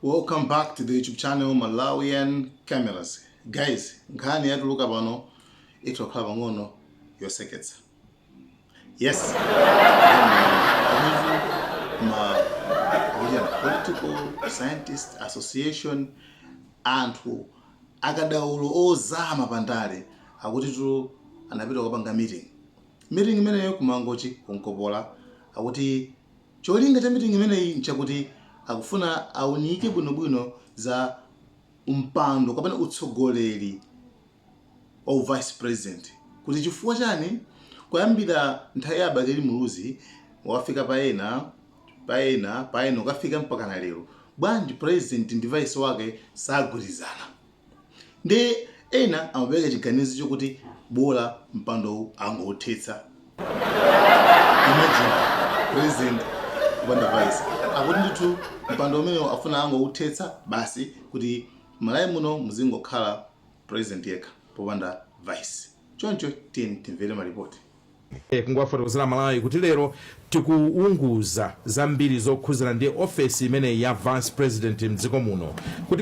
Welcome back to the YouTube channel Malawian Cameras. Guys, nkhani yatuluka pano itokhala pang'ono yoseketsa. Yes. Ma Political Scientist Association, anthu akadaulo ozama pandale, akuti tu anapita kupanga meeting. Meeting imeneyo kumangochi kunkopola. Akuti cholinga cha meeting imeneyi nchakuti akufuna aunike bwinobwino za mpando kapena utsogoleri wa vice president, kuti chifukwa chani kuyambira nthawi ya Bakili Muluzi wafika paena paena paena ukafika mpaka na lero, bwanji president ndi vice wake sagwirizana? Ndi ena amapereka chiganizo chokuti bola mpando angothetsa. Imagine president kupanda vice. Akuti ndithu mpando umenewo afuna angouthetsa basi, kuti Malawi muno muzingokhala president yekha popanda vice. Choncho tiyeni timvere malipoti. Kungowafotokozera Malawi kuti lero tikuunguza zambiri zokhuzana ndi ofesi imeneyi ya vice president mdziko muno,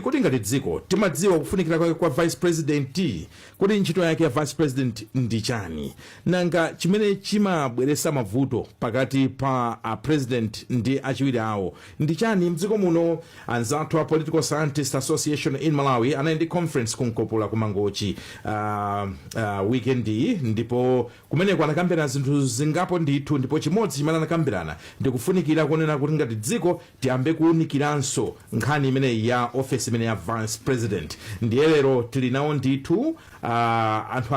kuti ngati dziko timadziwa kufunikira kwake kwa vice president, kuti ntchito yake ya vice president ndi chani, nanga chimene chimabweresa mavuto pakati pa a president ndi achiwiri awo ndi chani mdziko muno. Anzathu a Political Scientist Association in Malawi anali ndi conference kunkopola ku Mangochi weekend iyi, ndipo kumeneko anakambirana zinthu zingapo ndithu. Ndipo chimodzi chimene anakambirana ndikufunikira kunena kuti ngati dziko tiyambe kuwunikiranso nkhani imeneyi ya ofesi imene ya vice president. Ndiye lero tili nawo ndithu anthu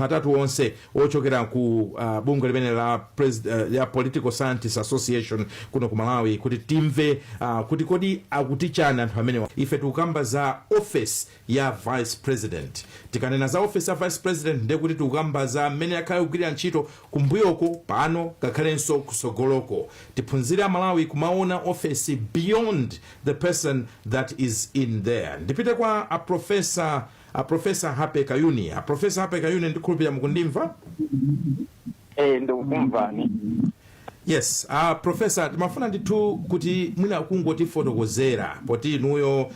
atatu onse ochokera ku bungwe limene la Political Scientist Association kuno ku Malawi, kuti timve kuti kodi akuti chani anthu amenewa. Ife tikukamba za office ya vice president. Tikanena za office ya vice president, ndiye kuti tikukamba za mmene akhale kugwirira ntchito kumbuyoko, pano, ngakhalenso kusogoloko. Tiphunzire Amalawi kumaona office beyond the person that is in there. Ndipite kwa a Professor Hape Kayuni. A Professor Hape Kayuni, ndikhulupirira mukundimva. Eh, ndikukumvani. Yes, Professor, timafuna ndithu kuti mwina kungotifotokozera, poti inuyo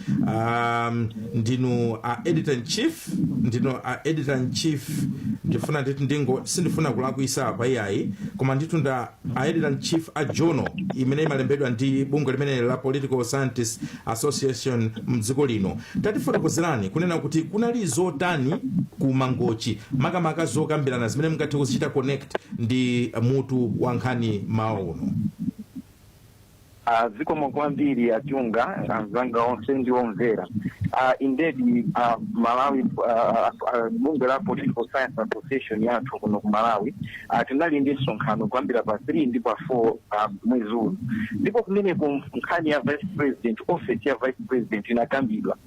ndinu editor in chief, ndinu editor in chief. Ndifuna nditi ndingo sindifuna kulakwisa apa iyayi, koma ndithu nda a editor in chief a journal imene imalembedwa ndi bungwe limene la Political Scientists Association mdziko lino. Tatifotokozerani kunena kuti kunali zotani ku Mangochi, makamaka zokambirana zimene mungathe kuzichita connect ndi mutu wa nkhani mawa uno. Zikomo kwambiri Achunga, anzanga onse ndi omvera. Indeed, Malawi, bungwe la Political Science Association yathu kuno ku Malawi, tinali ndi msonkhano kuyambira pa 3 ndi pa 4 mwezi uno, ndipo kumeneko nkhani ya vice president, office ya vice president inakambidwa,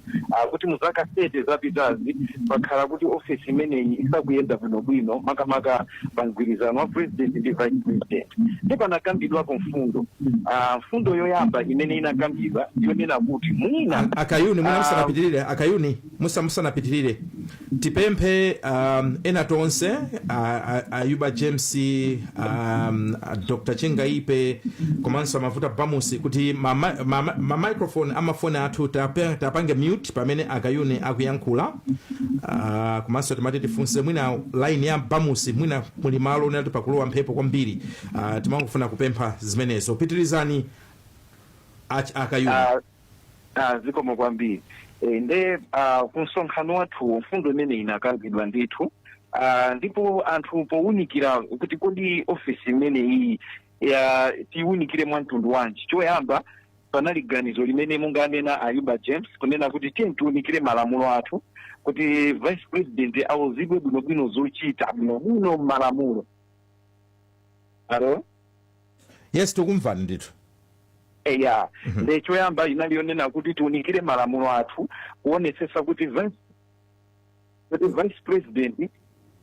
kuti mu zaka 30 zapitazi pakhala kuti office imeneyi isakuyenda bwinobwino, makamaka pa mgwirizano wa president ndi vice president. Ndipo panakambidwapo mfundo, mfundo yoyamba imene inakambidwa yonena kuti mwina Akayuni, mwina musanapitirire, Akayuni, musanapitirire, tipemphe ena tonse, Ayuba James, Dr Chingaipe komanso Amavuta Bamusi, kuti ma microphone amafoni athu tapange mute pamene Akayuni akuyankhula. Komanso timati tifunse mwina line ya Bamusi, mwina muli malo onena pakulowa mphepo kwambiri. Timangofuna kupempha zimenezo. Pitirizani, Akayuni. Zikomo kwambiri. Nde ku msonkhano wathu mfundo imene inakambidwa ndithu, ndipo anthu powunikira kuti kodi ofisi imene iyi ya tiwunikire mwa mtundu wanji, choyamba panali ganizo limene munganena Ayuba James kunena kuti tiye tiwunikire malamulo athu kuti vice president awuzidwe bwinobwino zochita bwinobwino m'malamulo. Alo? Yes, tikumvani ndithu. Eya, nde choyamba inali yonena kuti tiunikire malamulo athu kuonetsetsa kuti vice president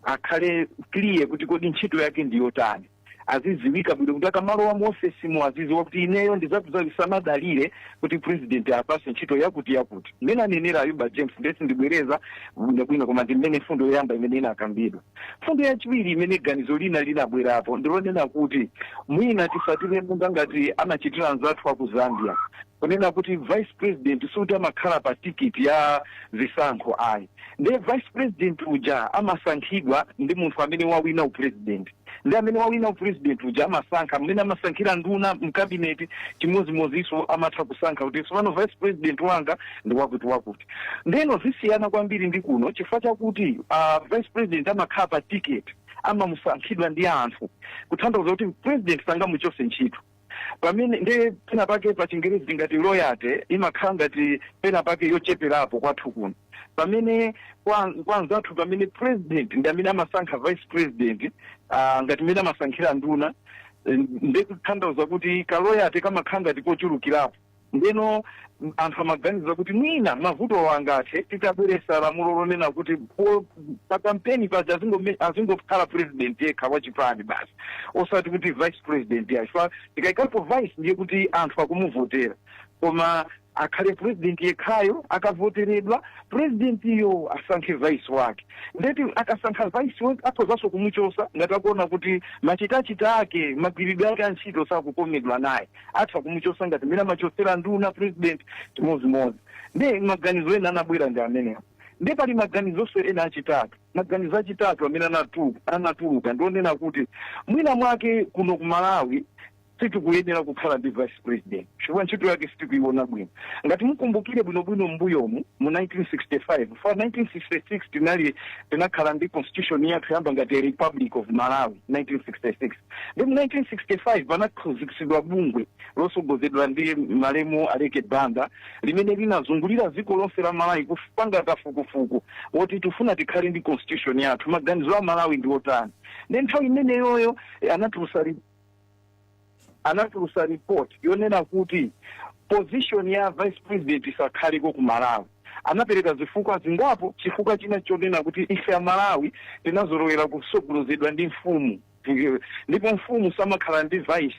akhale clear kuti kodi ntchito yake ndi yotani. Aziziwika bwino kuti akamalowa mu ofesimo aziziwa kuti ineyo ndizakuzavisamadalire kuti president apase ntchito yakuti yakuti. Mmene anenera Ayuba James, ndesi ndibwereza bwinobwino, koma ndi mmene fundo yoyamba imene inakambidwa. Fundo yachiwiri imene ganizo lina linabwerapo ndilonena kuti mwina tisatire monga ngati amachitira anzathu aku Zambia, kunena kuti vice president sikuti amakhala pa tikiti ya zisankho ayi. Ndiye vice president uja amasankhidwa ndi munthu amene wawina upresident, ndi amene wawina upresident uja amasankha. Mmene amasankhira nduna mkabineti, chimodzimodzinso amatha kusankha kuti tsopano vice president wanga ndi wakuti wakuti. Ndeno zisiyana kwambiri ndi kuno chifukwa chakuti vice president amakhala pa ticket, amamusankhidwa ndi anthu, kutanthauza kuti president sangamuchose ntchito pamene. Nde pena pake pa Chingerezi ngati loyalty imakhala ngati pena pake yocheperapo kwathu kuno, pamene kwa anzathu, pamene president ndi amene amasankha vice president ngati mmene amasankhira nduna, nde kutanthauza kuti kaloyalty kamakhala ngati kochulukirapo. Ndeno anthu amaganiza kuti mwina mavuto angathe titabweresa lamulo lonena kuti pa kampeni paja azingokhala president yekha wachipani basi, osati kuti vice president yacho, chifukwa tikayikapo vice ndiye kuti anthu akumuvotera, koma akhale president yekhayo. Akavoteredwa, president iyo asankhe vice wake. Ndeti akasankha vice wake akhozanso kumuchosa ngati akuona kuti machitachita ake, magwiridwe ake a ntchito sakukomedwa naye, atha kumuchosa ngati mmene amachosera nduna president, chimodzimodzi. Ndi maganizo ena anabwera ndi amenewo. Ndi pali maganizonso ena achitatu. Maganizo achitatu amene anatuluka ndionena kuti mwina mwake kuno ku Malawi sitikuyenera kukhala ndi vice president chifukwa ntchito yake sitikuiona bwino. Ngati mukumbukire bwinobwino, m'mbuyomu mu 1965 fa 1966 tinakhala ndi constitution yathu yamba ngati Republic of Malawi 1966. Ndi mu 1965 panakhazikitsidwa bungwe losogozedwa ndi malemu Aleke Banda limene linazungulira dziko lonse la Malawi kupanga kafukufuku woti tifuna tikhale ndi constitution yathu, maganizo a Malawi ndi otani. Ndi nthawi imeneyoyo anatulusa report yonena kuti position ya vice president isakhaleko ku Malawi. Anapereka zifukwa zingapo. Chifukwa china chonena kuti ife Amalawi tinazolowera kusogolozedwa ndi mfumu, ndipo mfumu samakhala ndi vice,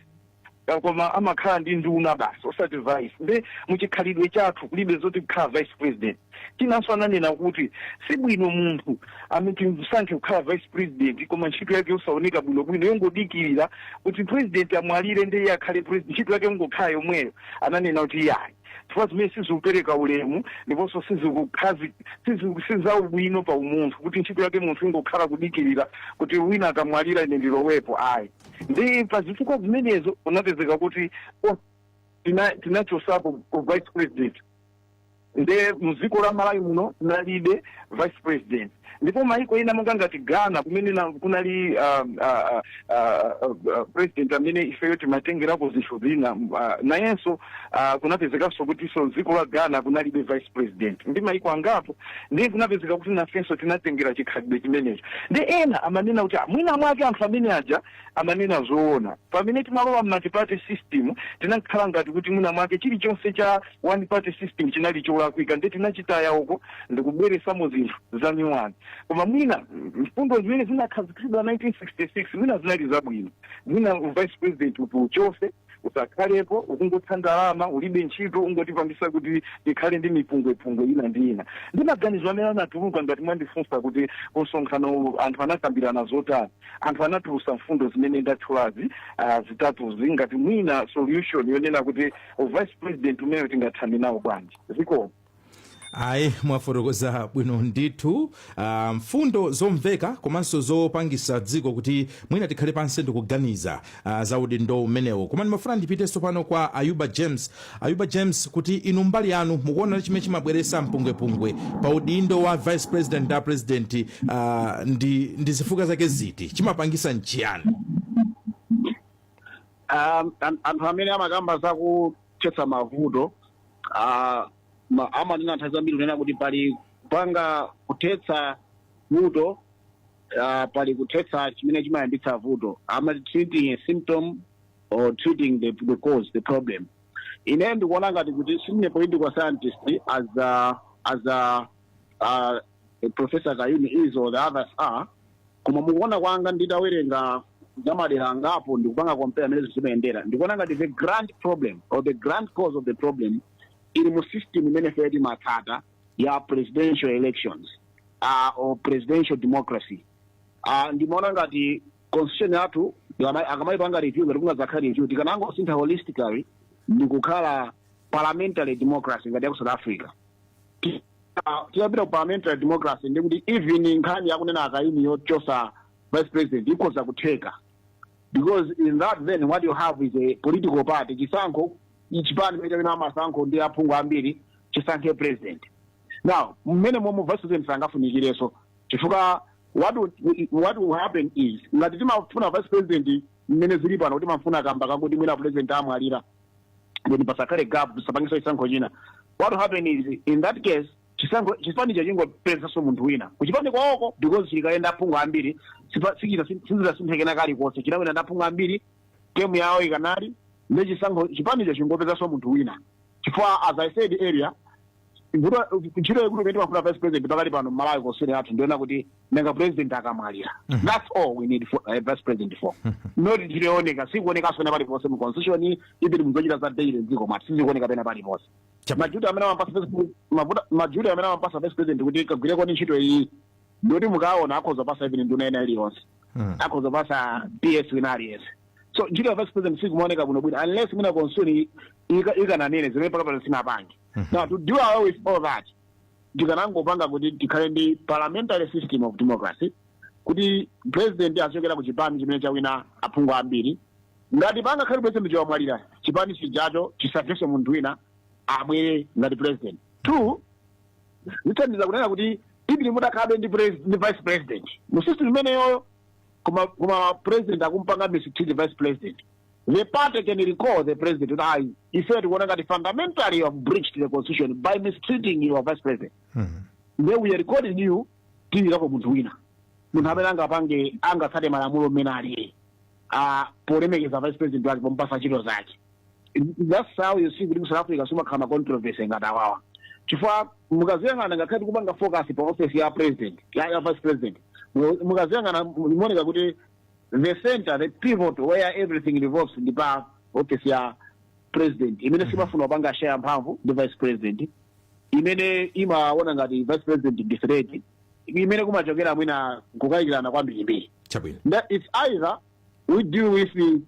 koma amakhala ndi nduna basi, osati vice. Nde muchikhalidwe chathu kulibe zoti kukhala vice president. Chinanso ananena kuti sibwino munthu amene timsankhe kukhala vice president koma ntchito yake yosaoneka bwinobwino, yongodikirira kuti president amwalire ndi iye akhale president, ntchito yake yongokhala yomweyo. Ananena kuti iyayi, chifukwa zimene sizikupereka ulemu ndiponso sizaubwino pa umunthu kuti ntchito yake munthu ingokhala kudikirira kuti wina akamwalira ine ndilowepo, ayi. Ndi pa zifukwa zimenezo kunapezeka kuti tinachosapo ku vice president. Nde mdziko la Malawi muno tinalibe vice president, ndipo maiko ena monga ngati Ghana, kumene kunali president amene ifeyo timatengerako zinthu zina, nayenso kunapezekanso kutinso dziko la Ghana kunalibe vice president ndi maiko angapo. Ndiye kunapezeka kuti nafenso tinatengera chikhalidwe chimenecho. Ndi ena amanena kuti mwina mwake anthu amene aja amanena zoona. Pamene timalowa multi-party system, tinakhala ngati kuti mwina mwake chilichonse cha one party system chinali cholakwika, ndi tinachitaya uko ndikubweresamo zinthu za nyuwani. Koma mwina mfundo zimene zinakhazikitsidwa 1966 mwina zinali zabwino. Mwina vice president kuti uchose, usakhalepo, ukungotha ndalama, ulibe ntchito, ungotipangisa kuti tikhale ndi mipungwepungwe ina ndi ina. Ndi maganizo amene anatuluka. Ngati mwandifunsa kuti kumsonkhano anthu anakambirana zotani, anthu anatulusa mfundo zimene ndatchulazi, zitatuzi, ngati mwina solution yonena kuti vice president umene tingathane nawo bwanji. Zikomo. Ayi, mwafotokoza bwino ndithu, mfundo zomveka komanso zopangisa dziko kuti mwina tikhale pansi ndikuganiza za udindo umenewo. Koma ndimafuna ndipitenso pano kwa Ayuba James. Ayuba James, kuti inu mbali yanu mukuona chimene chimabweresa mpungwepungwe pa udindo wa vice president ndi president ndi zifukwa zake ziti? Chimapangisa nchiyani? Anthu amene amakamba zakuthetsa mavuto amanena nthawi zambiri kunena kuti pali kupanga kuthetsa vuto, pali kuthetsa chimene chimayambitsa vuto, amati treating a symptom or treating the cause, the problem. Ine ndikuona ngati kuti sindine political scientist as Professor Kayuni is or the others are, koma mukuona kwanga nditawerenga za madera angapo ndikupanga compare amene zimayendera, ndikuona ngati the grand problem or the grand cause of the problem ili mu system imene ife timatsata ya presidential elections or presidential democracy. Ndimaona ngati constitution yathu akamayipanga review, ngati kungadzakhala review, tikanangosintha holistically ndikukhala parliamentary democracy ngati ya ku South Africa. Tikapita ku parliamentary democracy, ndikuti even nkhani yakunena akaini yochosa vice president ikhoza kutheka, because in that then what you have is a political party, chisankho, chipani chimene chawina masankho ndi aphungu ambiri chisankhe president. Now mmene momwe vice president sangafunikireso, chifukwa what will happen is, ngati timafuna vice president mmene zili pano, kuti timafuna kamba kakuti mwina president amwalira, then pasakhale gap, pasapangisa chisankho china, what will happen is, in that case chisankho, chipanicho chingoperezaso munthu wina kuchipani kwawoko, because chikayenda aphungu ambiri, sizidasinthekena kalikonse, chinawina ndi aphungu ambiri, term yawo ikanali ndi chisankho, chipanicho chingopezaso munthu wina. Chifukwa, as I said earlier, ntchito yaikulu imene timafuna vice president pakali pano mmalawi constitution yathu ndiona kuti nanga president akamwalira. That's all we need for vice president for, not ntchito yooneka, sikuonekanso pena paliponse mu constitution, even muzochita za daily mdziko mwathu sizikuoneka pena paliponse. Ma duty amene amapasa ma duty amene amapasa vice president kuti kagwireko ndi ntchito iyi, ndikuti mukaona akhoza pasa even nduna ina iliyonse, akhoza pasa PS wina aliyense. So ntchito ya vice president sikumaoneka bwinobwino unless mwina constitution ikananene zimene pakapano sinapange. Now, to do away with all that, tikanangopanga kuti tikhale ndi parliamentary system of democracy, kuti president achokera ku chipani chimene chawina aphungu ambiri. Ngati pangakhale president chawamwalira, chipani chijacho chisankhenso munthu wina abwere ngati president. Two, zithandiza kunena kuti even mutakhabe ndi vice president mu system imeneyoyo, koma president akumpanga mistreat vice president, the party can recall the president kuti ayi, ife tikuona ngati fundamentally you have breached the constitution by mistreating your vice president, then we are recalling you, tiyikapo munthu wina, munthu amene angapange, angatsate malamulo mmene alili polemekeza vice president wake, pompasa ntchito zake. That's how you see kuti ku South Africa sumakhala ma controversy ngati awawa, chifukwa mukaziyang'ana, ngakhale tikupanga focus pa office ya president, ya vice president, mukaziyang'ana muoneka kuti the center, the pivot where everything revolves ndi pa office ya president, imene simafuna kupanga share mphamvu ndi vice president, imene imaona ngati vice president ndi threat, imene kumachokera mwina kukayikirana kwambirimbiri. That it's either we deal with the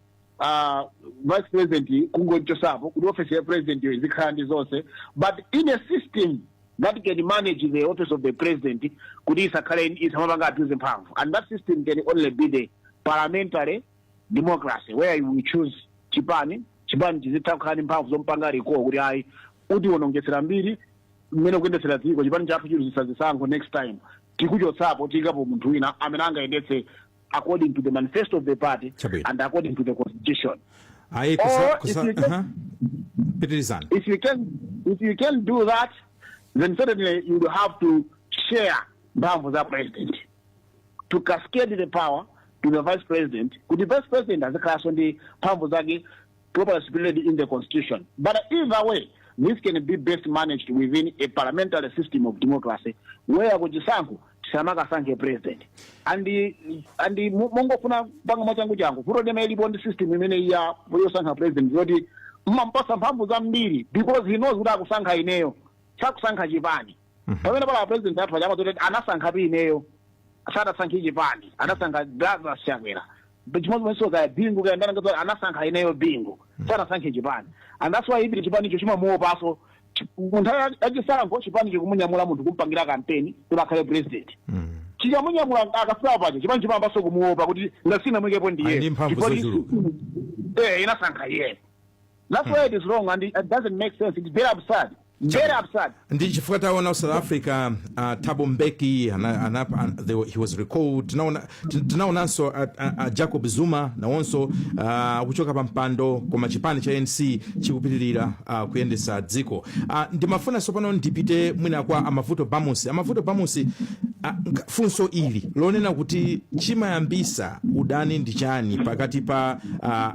vice president kungochosapo kuti office ya president yo izikhala ndi zonse, but in a system that can manage the office of the president kuti isakhale, isamapanga abuse mphamvu, and that system can only be the parliamentary democracy where we choose chipani, chipani chizitha kukhala ndi mphamvu zompanga recall kuti ayi, utiwonongesera mbiri mmene kuyendetsera dziko, chipani chathu chiluzisa zisankho next time, tikuchotsapo, tiyikapo munthu wina amene angayendetse according to the manifesto of the party and according to the constitution. Ayi, kusa, Or kusa, if you can, Pitirizani. If you can do that, then certainly you will have to share mphamvu za president, to cascade the power to the vice president, kuti vice president azikhalanso ndi mphamvu zake properly stipulated in the constitution. But either way, this can be best managed within a parliamentary system of democracy where kuchisankho tisamakasankhe president. And mongofuna panga mwachangu changu, vuto limene ilipo ndi system imene ya yosankha president yoti mmampasa mphamvu zambiri because he knows kuti akusankha ineyo, sakusankha chipani. Pamene pala president athu achama zoti anasankha pi ineyo, sadasankhe chipani, anasankha Lazarus Chakwera. Chimodzimodzinso kaya Bingu, kaya ndani, ngati anasankha ineyo Bingu, sadasankhe chipani. And that's why even chipani icho chimamuopaso. Munthawi yachisankho chipani chikumunyamula munthu kumpangira kampeni kuti akhale president, chikamunyamula akafika pacho, chipani chimambaso kumuopa kuti ngasinamwikepo ndiye. Ali ndi mphamvu Chifukwa zochuluka. Inasankha iye. That's why it is wrong and it doesn't make sense. It's very absurd, very absurd. Ndi chifukwa taona South Africa, Thabo Mbeki he was recalled. Tinaonanso Jacob Zuma nawonso kuchoka pa mpando, koma chipani cha ANC chikupitirira kuyendesa dziko. Ndimafuna tsopano ndipite mwina kwa Amavuto Bamusi. Amavuto Bamusi, Funso ili lonena kuti chimayambisa udani ndi chani pakati pa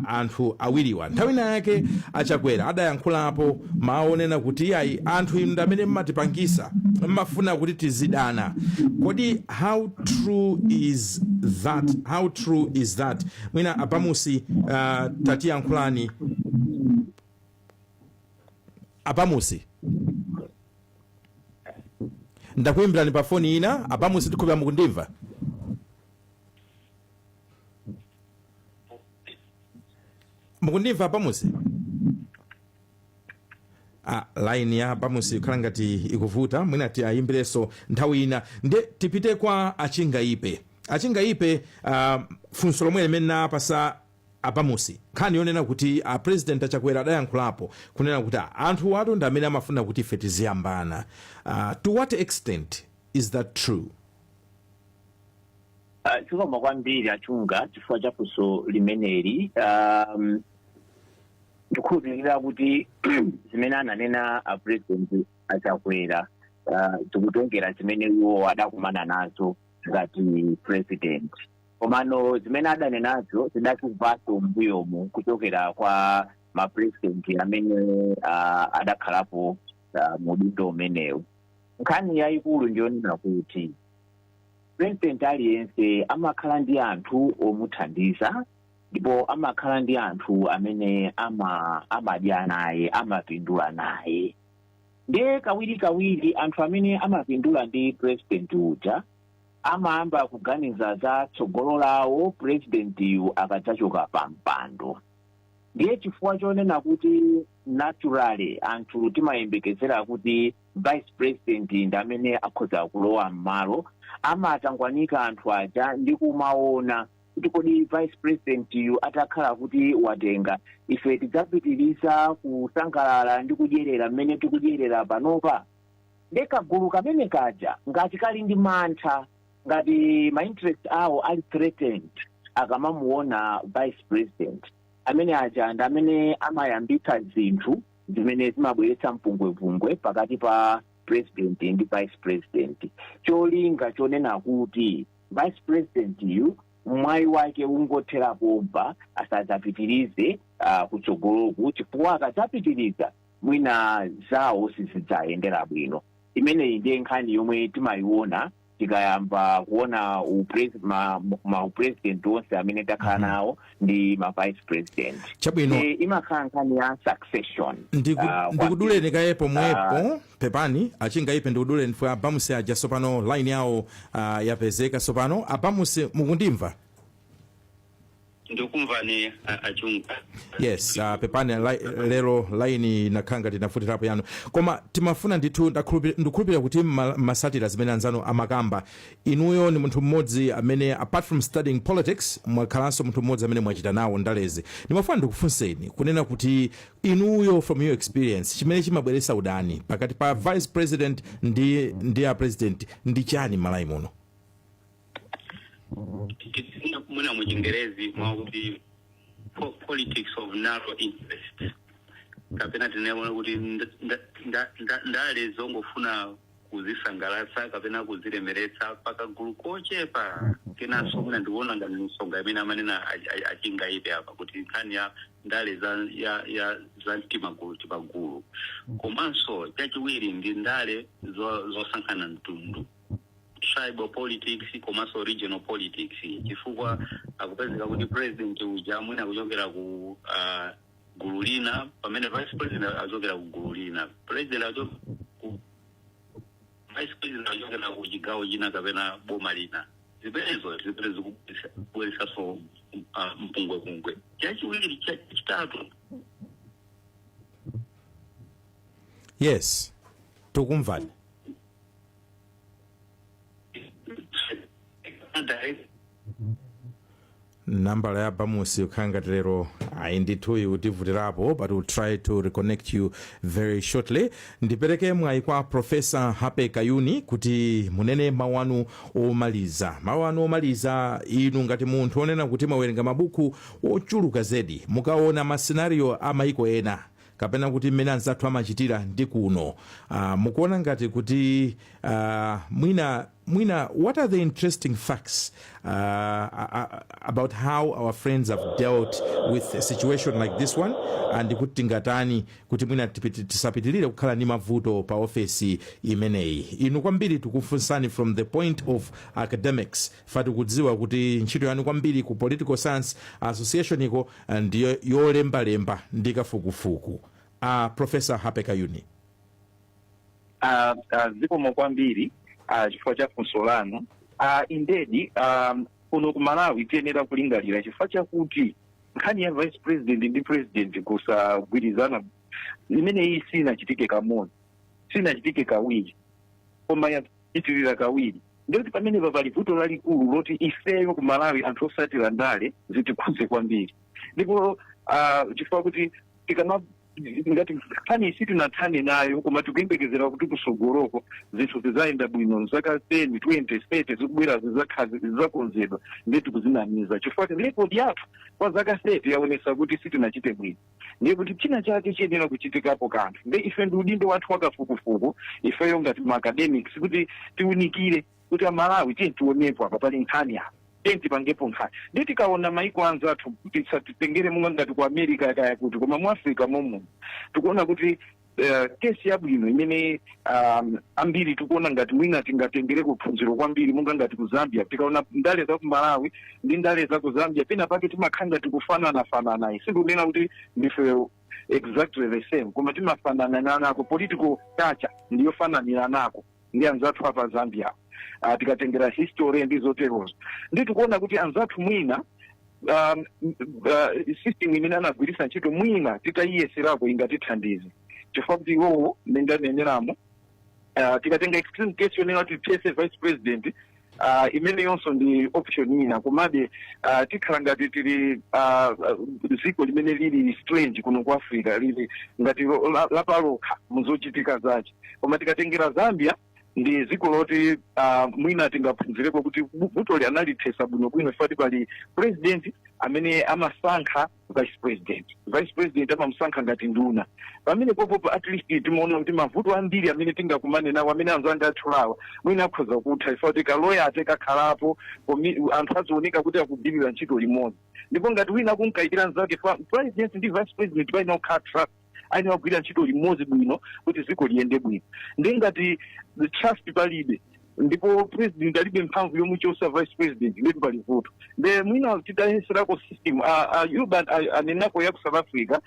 anthu awiriwa, nthawi ina yake Achakwera adayankhulapo mawu onena kuti ayi, anthu inu ndi amene mmatipangisa, mmafuna kuti tizidana. Kodi how true is that? How true is that? Mwina aPamusi, tatiyankhulani aPamusi. Ndakuyimbirani pa foni ina, aPamusi, tikhulupira mukundimva. Mukundimva aPamusi? Line ya Pamusi ikhala ngati ikuvuta, mwina tiyayimbirenso nthawi ina. Nde tipite kwa Achingaipe. Achingaipe, funso lomwe limene napasa aPamusi, nkhani yonena kuti a President Achakwera adayankhulapo kunena kuti anthu atu ndi amene amafuna kuti ife tiziyambana, to what extent is that true? Zikomo kwambiri Achunga chifukwa cha funso limeneli. Ndikukhulupirira kuti zimene ananena a President Achakwera zikutengera zimene iwo adakumana nazo ngati president, komano zimene adanenazo tidazimvanso m'mbuyomu kuchokera kwa ma president amene adakhalapo mu udindo umenewu. Nkhani yayikulu ndiyonena kuti president aliyense amakhala ndi anthu omuthandiza ndipo amakhala ndi anthu amene amadya naye, amapindula naye. Ndiye kawirikawiri anthu amene amapindula ndi president uja amayamba kuganiza za tsogolo lawo presidentiyu akadzachoka pa mpando. Ndiye chifukwa chonena kuti naturally anthu timayembekezera kuti vice president ndi amene akhoza kulowa m'malo, amatangwanika anthu aja ndi kumaona kuti kodi vice president yu atakhala kuti watenga, ife tidzapitiriza kusangalala ndi kudyerera mmene tikudyerera panopa? Nde kagulu kamene kaja ngati kali ndi mantha, ngati ma interest awo ali threatened akamamuona vice president, amene aja ndi amene amayambitsa zinthu zimene zimabweretsa mpungwepungwe pakati pa president ndi vice president, cholinga chonena kuti vice president yu mwayi wake ungothera pompa, asadzapitirize kutsogoloku, chifukwa akadzapitiriza mwina zawo sizidzayendera bwino. Imeneyi ndiye nkhani yomwe timayiona tikayamba kuona ma president onse amene takhala nawo ndi ma vice president. Chabwino. Imakhala nkhani ya succession. Ndikuduleni kaye pomwepo. Pepani Achingaipe, ndikuduleni fwe Abamusi aja sopano line yawo yapezeka sopano. Abamusi, mukundimva? Ndikumvani Achunga. Yes, pepani, lero line inakhala ngati inafutirapo yanu, koma timafuna ndithu ndikukhulupirira kuti masatira zimene anzanu amakamba. Inuyo ni munthu mmodzi amene apart from studying politics mwakhalanso munthu mmodzi amene mwachita nawo ndalezi. Ndimafuna ndikufunseni kunena kuti inuyo, from your experience, chimene chimabweretsa udani pakati pa vice president ndi a president ndi chani m'Malawi muno? Mwina mu Chingerezi mwakuti politics of narrow interest, kapena tinene kuti ndale zongofuna kuzisangalatsa kapena kuzilemeretsa pakagulu kochepa. Kenanso mwina ndikuona ngati msonga imene amanena Achingaipe apa kuti nkhani ya ndale za ya ya za timagulu timagulu, komanso chachiwiri ndi ndale zosankhana mtundu, tribal politics komanso regional politics, chifukwa akupezeka kuti president uja mwina akuchokera ku gulu lina, pamene vice president achokera ku gulu lina, president acho ku vice president achokera ku chigawo china kapena boma lina. Zimenezo zimene zikubweretsanso mpungwepungwe. Chachiwiri, chachitatu, Yes, tikumvani. Direct Nambala ya Bamusi kukhala ngati lero ayi ndithu ikutivutirapo, but we'll try to reconnect you very shortly. Ndipereke mwayi kwa Professor Hape Kayuni kuti munene mawu anu omaliza, mawu anu omaliza. Inu ngati munthu onena kuti mwawerenga mabuku ochuluka zedi, mukaona ma scenario a maiko ena kapena kuti mmene anzathu amachitira ndi kuno, mukuona ngati kuti mwina Mwina what are the interesting facts about how our friends have dealt with a situation like this one, and kuti tingatani kuti mwina tisapitirire kukhala ndi mavuto pa ofesi imeneyi? Inu kwambiri tikufunsani from the point of academics, fa tikudziwa kuti ntchito yanu kwambiri ku Political Science Association iko ndiyo yolembalemba ndi kafukufuku. Professor Hape Kayuni. Zikomo kwambiri chifukwa cha funso lanu. Indedi, kuno ku Malawi tiyenera kulingalira chifukwa chakuti nkhani ya vice president ndi president kusagwirizana imeneyi sinachitike kamodzi, sinachitike kawiri, koma yapitirira kawiri. Ndikuti pamenepa pali vuto lalikulu loti ifeyo ku Malawi, anthu osatira ndale, zitikhudze kwambiri. Ndipo chifukwa kuti tikama ngati nkhani sitinathane nayo, koma tikuyembekezera kuti kusogoloko zinthu zizayenda bwino, mzaka 10, 20, 30 zikubwera zidzakonzedwa, ndiye tikuzinamiza, chifukwa record yathu kwa zaka 30 yaonesa kuti sitinachite bwino. Ndiye kuti china chake chiyenera kuchitikapo kanthu. Nde ife ndi udindo wathu wakafukufuku, ifeyo ngati ma academics, kuti tiunikire kuti Amalawi, tiye tionepo apa pali nkhani apa, tiye tipangepo nkhani. Ndi tikaona maiko anzathu, tisatitengere monga ngati ku America kaya kuti, koma mu Africa momuno tikuona kuti case yabwino imene ambiri tikuona ngati mwina tingatengere kuphunziro kwambiri, monga ngati ku Zambia. Tikaona ndale za ku Malawi ndi ndale za ku Zambia, pena pake timakhala ngati kufananafanana. Sindikunena kuti ndife exactly the same, koma timafanana nako, political culture ndiyofananira nako ndi anzathu apa Zambia. Tikatengera history ndi zoterozo, ndi tikuona kuti anzathu mwina system imene anagwiritsa ntchito, mwina titayiyeserako ingatithandize, chifukwa kuti iwowo ndendaneneramo, tikatenga extreme case yonena kuti tiyese vice president, imene yonso ndi option ina, komabe tikhala ngati tili dziko limene lili strange kuno ku Africa, lili ngati lapalokha muzochitika zace. Koma tikatengera Zambia, ndi dziko loti mwina tingaphunzireko kuti vutoli analithesa bwinobwino, chifukwa pali president amene amasankha vice president, vice president amamusankha ngati nduna. Pamene popopo at least timaona kuti mavuto ambiri amene tingakumane nawo, amene anzanga atchulawa, mwina akhoza kutha, chifukwa kuti ka loyalty kakhalapo, anthu azioneka kuti akugwirira ntchito limodzi. Ndipo ngati wina akunkayikira mnzake, president ndi vice president paina kukhala trust, ayenera kugwira ntchito limodzi bwino kuti dziko liyende bwino. Ndi ngati the trust palibe, ndipo president alibe mphamvu yomuchosa vice president, ndipo pali vuto. Nde mwina titayeserako system Yuba anenako ya ku South Africa,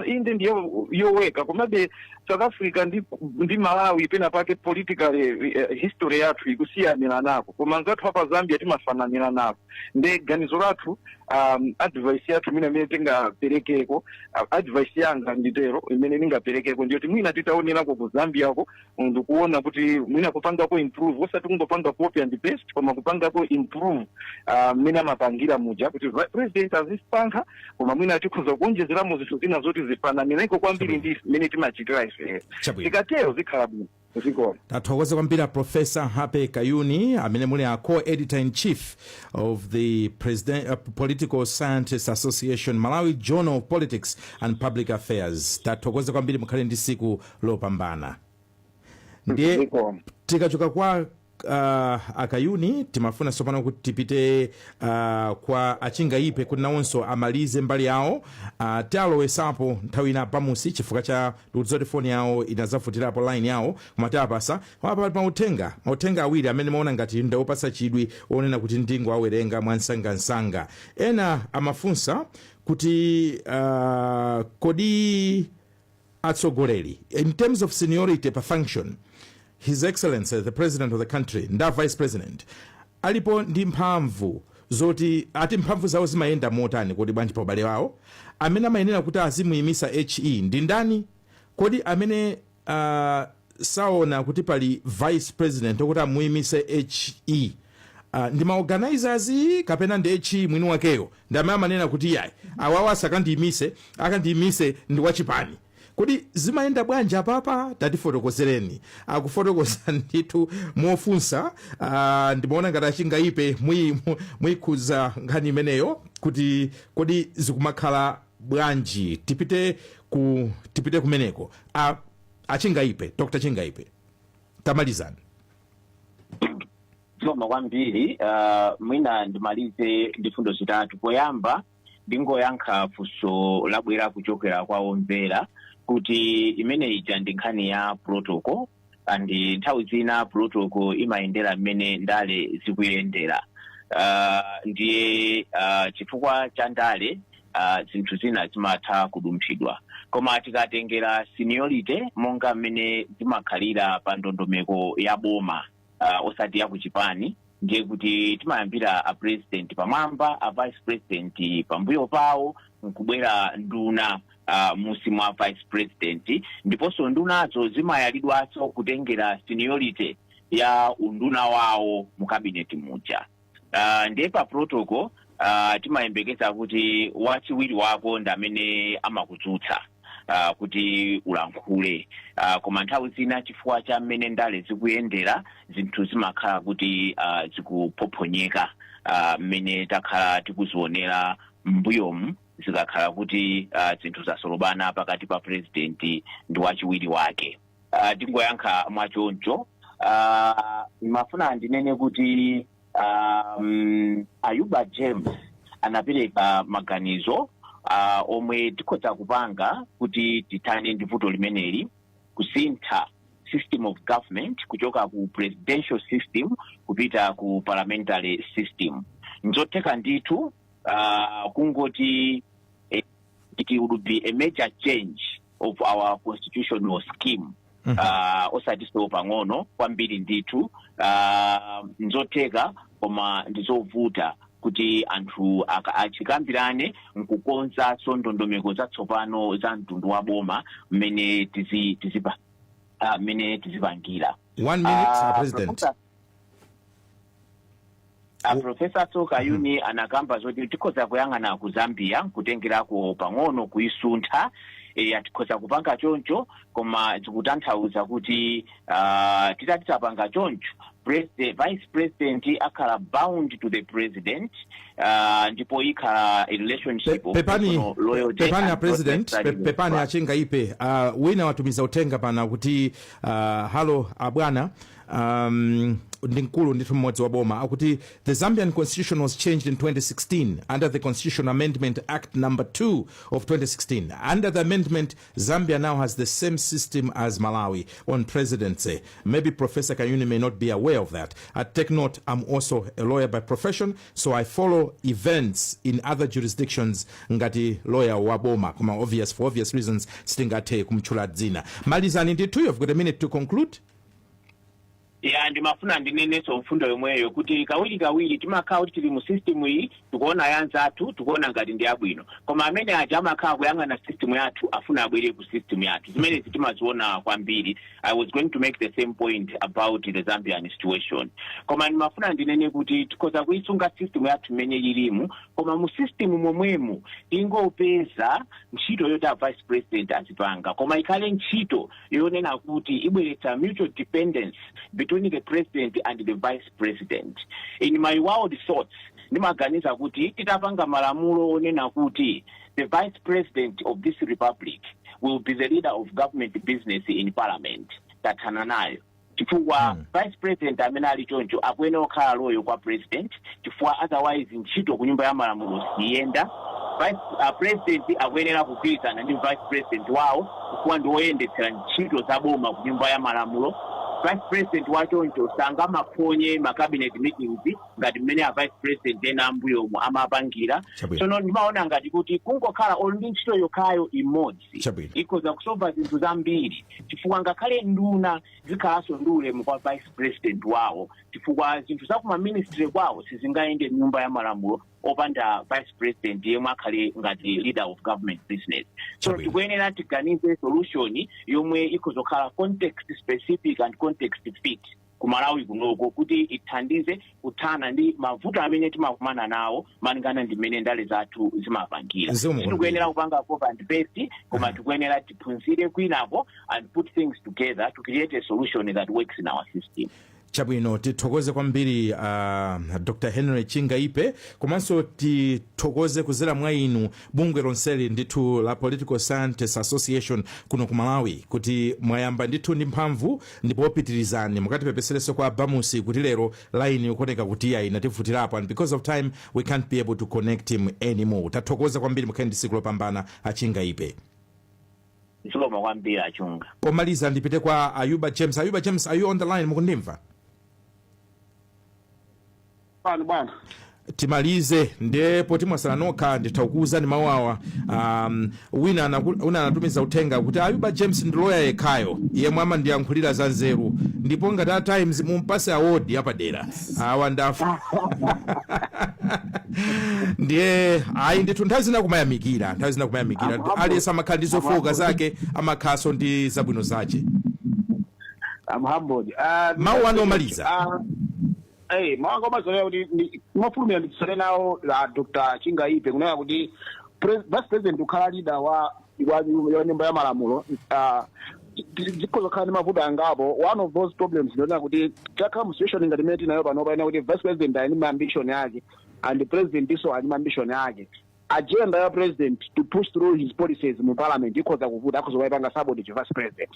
inde ndiyo yoweka, komabe South Africa ndi Malawi pena pake political history yathu ikusiyanira nako, koma anzathu apa Zambia timafananira nako. Nde ganizo lathu, advice yathu mwina imene tingaperekeko, advice yanga nditero imene ndingaperekeko, ndiyoti mwina titaonerako ku Zambiako ndikuona kuti mwina kupangako improve, osati kungopanga copy and paste, koma kupangako improve mmene amapangira muja, kuti president azisankha, koma mwina tikhoza kuonjezeramo zinthu zina zoti zifananireko kwambiri ndi mmene timachitira ife. Tikatero zikhala bwino. Zikoma. Tathokoza kwambiri a Professor Hape Kayuni, amene muli a co-editor in chief of the Political Scientists Association Malawi Journal of Politics and Public Affairs. Tathokoza kwambiri, mukhale ndi siku lopambana. Ndiye Zikoma. tikachoka kwa Akayuni, timafuna tsopano kuti tipite kwa Achingaipe kuti nawonso amalize mbali yawo. Tialowesapo nthawi ina pamusi, chifukwa cha ndikudziwa kuti foni yawo inazavutirapo, line yawo, koma tiapasa. Koma pali mauthenga awiri amene maona ngati ndawopatsa chidwi, onena kuti ndingo awerenga mwansangansanga. Ena amafunsa kuti kodi atsogoleri in terms of seniority per function, His Excellency the President of the country nda vice president, alipo ndi mphamvu zoti ati mphamvu zawo zimayenda motani? Kodi bwanji pa ubale wawo amene amayenera kuti azimuyimisa HE ndi ndani? Kodi amene saona kuti pali vice president okuti amuyimise HE ndi ma organizers kapena ndi HE mwini wakeyo ndi amene amanena kuti yayi, awawa asakandiyimise, akandiyimise ndi wachipani? Kodi zimayenda bwanji apapa? Tatifotokozereni. Akufotokoza ndithu mofunsa. Ndimaona ngati Achingaipe muyikhuza nkhani imeneyo, kuti kodi zikumakhala bwanji? Tipite kumeneko. Achingaipe, Dr Chingaipe, tamalizani. Zikomo kwambiri. Mwina ndimalize ndi fundo zitatu. Poyamba, ndingoyankha funso labwera kuchokera kwa omvera kuti imene ija ndi nkhani ya protocol, and nthawi zina protocol imayendera mmene ndale zikuyendera. Ndiye chifukwa cha ndale, zinthu zina zimatha kudumphidwa, koma tikatengera seniority monga mmene zimakhalira pa ndondomeko ya boma, osati ya kuchipani, ndiye kuti timayambira a president pamwamba, a vice president pambuyo pawo, nkubwera nduna musi mwa vice president. Ndiponso ndunazo zimayalidwanso kutengera seniority ya unduna wawo mu cabinet muja. Ndiye pa protocol timayembekeza kuti wachiwiri wako ndi amene amakudzutsa kuti ulankhule, koma nthawi zina chifukwa cha mmene ndale zikuyendera, zinthu zimakhala kuti zikuphophonyeka, mmene takhala tikuzionera m'mbuyomu, zikakhala kuti zinthu zasolobana pakati pa president ndi wachiwiri wake. Tingoyankha mwachoncho. Mafuna ndinene kuti Ayuba James anapereka maganizo omwe tikhoza kupanga kuti tithane ndi vuto limeneli: kusintha system of government kuchoka ku presidential system kupita ku parliamentary system. Nzotheka ndithu, kungoti it would be a major change of our constitutional scheme, osatiso pang'ono kwambiri ndithu. Nzotheka, koma ndizovuta kuti anthu achikambirane nkukonzanso ndondomeko zatsopano za mtundu wa boma mmene mmene tizipangira. One minute, President. Professor Kayuni anakamba zoti tikhoza kuyang'ana ku Zambia nkutengerako pang'ono kuisuntha. Tikhoza kupanga choncho, koma zikutanthauza kuti titati tapanga choncho, vice president akhala bound to the president, ndipo ikhala a relationship of Pepani, personal loyalty pepani a and president. not necessarily Pepani, Achingaipe. Wina watumiza uthenga pana kuti, "Hello abwana," ndi mkulu ndithu mmodzi wa boma, akuti, "The Zambian constitution was changed in 2016 under the Constitution Amendment Act number 2 of 2016. Under the amendment, Zambia now has the same system as Malawi on presidency. Maybe Professor Kayuni may not be aware of that. Take note, I'm also a lawyer by profession, so I follow events in other jurisdictions ngati lawyer wa boma." Koma for obvious reasons sitingathe kumtchula dzina. Malizani ndithu, you've got a minute to conclude. Ya, ndimafuna ndinenenso mfundo yomweyo kuti kawiri kawiri timakhala kuti tili mu system iyi, tikuona ya anzathu, tikuona ngati ndi abwino, koma amene aja amakhala kuyang'ana system yathu, afuna abwere ku system yathu. Zimenezi timaziona kwambiri. I was going to make the same point about the Zambian situation, koma ndimafuna ndinene kuti tikhoza kuisunga system yathu imene ilimu, koma mu system momwemu tingopeza ntchito yoti a vice president azipanga, koma ikhale ntchito yonena kuti ibweretsa mutual dependence between the president and the vice president. In my wild thoughts, ndimaganiza kuti titapanga malamulo onena kuti the vice president of this republic will be the leader of government business in parliament, tathana nayo, chifukwa vice president amene ali choncho akuyenera kukhala loyal kwa president, chifukwa otherwise ntchito ku nyumba ya malamulo siyenda. Vice president akuyenera kugwirizana ndi vice president wawo, chifukwa ndi woyendetsera ntchito za boma ku nyumba ya malamulo. Vice president wachoncho sangamaphonye ma cabinet meetings ngati mmene a vice president ena ambuyomu amapangira. Tsono ndimaona ngati kuti kungokhala olo ndi ntchito yokhayo imodzi ikhoza kusolva zinthu zambiri, chifukwa ngakhale nduna zikhalanso ndi ulemu kwa vice president wawo, chifukwa zinthu za kuma ministry kwawo sizingayende mnyumba ya malamulo opanda vice president yemwe akhale ngati leader of government business. So tikuyenera tiganize solution yomwe ikhoza kukhala context specific and context fit ku Malawi kunoko, kuti ithandize kuthana ndi mavuto amene timakumana nawo malingana ndi mmene ndale zathu zimapangira. Zikomo. Sitikuyenera kupanga copy and paste, koma tikuyenera tiphunzire kwinako and put things together to create a solution that works in our system. Chabwino, tithokoze kwambiri Dr Henry Chingaipe, komanso tithokoze kuzera mwa inu bungwe lonseli ndithu la Political Scientists Association kuno ku Malawi kuti mwayamba ndithu ndi mphamvu, ndipo pitirizani. Mukatipepeserenso kwa Bamusi kuti lero line ikuoneka kuti iya inativutirapo, and because of time we can't be able to connect him anymore. Tathokoza kwambiri, mukhale ndi tsiku lopambana, Achingaipe. Zikomo kwambiri, Achunga. Pomaliza ndipite kwa Ayuba James. Ayuba James, are you on the line? Mukundimva? Pano, bwana. Timalize ndipo timwasala nokha. Nditha kukuwuzani mawu awa. Wina anatumiza uthenga kuti Ayuba James ndi loya yekhayo yemwe amandiyankhulira za nzeru, ndipo ngati a Times mumpase award yapadera. Awa ndafa. Ndiye ayi ndithu, nthawi zina kumayamikira, nthawi zina kumayamikira. Aliyense amakhala ndi zofowoka zake, amakhalanso ndi zabwino zace. I'm humbled. Mawu anu omaliza. Mawu anga omaliza kuti mofulumira nditsale nawo la Dr Chingaipe kunena kuti vice president kukhala leader wa nyumba ya malamulo zikhoza kukhala ndi mavuto angapo. One of those problems, ndionena kuti takhala mu situation ngati imene tinayo panopa, ina kuti vice president ali ndi ma ambition yake and the president iso ali ndi ma ambition yake. Agenda ya president to push through his policies mu parliament ikhoza kuvuta, akhoza kuipanga sabotage vice president,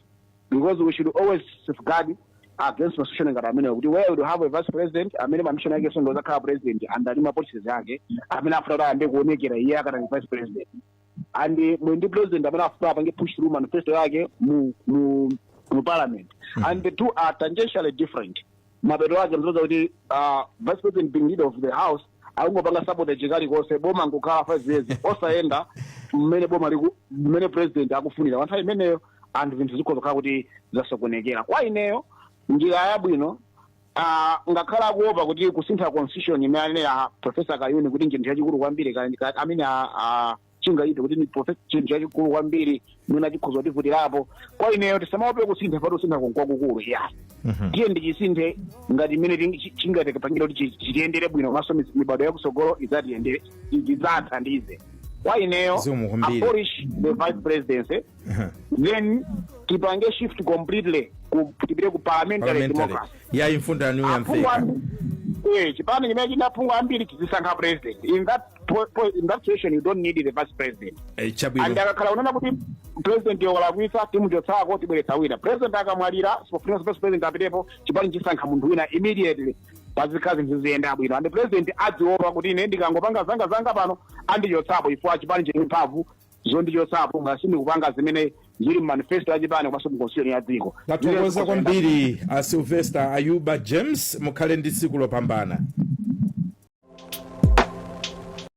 because we should always safeguard against situation ngati ameneyo, kuti where we have a vice president amene ma ambition ake sondo zakhala president and ali ma policies ake amene afuna kuti ayambe kuonekera iye akatali vice president, and mwe ndi president amene afuna apange push through manifesto yake mu parliament, and the two are tangentially different. Mapeto ake mzoza kuti vice president being leader of the house akungopanga sabotage kalikonse, boma nkukhala 5 years osayenda mmene boma liku mmene president akufunira pa nthawi imeneyo, anthu zinthu zikhoza kukhala kuti zasokonekera. Kwa ineyo, njira yabwino, ngakhale akuopa kuti kusintha constitution imene anena Professor Kayuni kuti nchinthu chachikulu kwambiri, amene Chingaipe kuti ni chinthu chachikulu kwambiri, mwina chikhoza kutivutirapo, kwa ineyo tisamaope kusintha, pati kusintha kwakukulu ya tiye ndichisinthe ngati imene chingatipangire kuti chitiyendere bwino, komanso mibado yakusogolo idzatiyendere, idzathandize. Kwa ineyo, Zikomo kwambiri. abolish the vice presidency, then tipange shift completely tipite ku parliamentary parliamentary democracy. Yayi, mfundo yanu Aphungu yamveka. Chipani chimene china aphungu ambiri chizisankha president. In that situation you don't need the vice president. Chabwino. And akakhala unena kuti president yokalakwitsa, timuchotsako, tibweretsa wina. President akamwalira, sipofunika vice president apitepo, chipani chisankha munthu wina immediately. Pazikhala zinthu ziyenda bwino, and president adziopa kuti ine ndikangopanga zanga zanga pano andichotsapo, ifo chipani chili mphamvu zondichotsapo ngati sindikupanga zimene zili mu manifesto ya chipani komanso mu constitution ya dziko. Tathokoza kwambiri a Sylvester Ayuba James, mukhale ndi tsiku lopambana.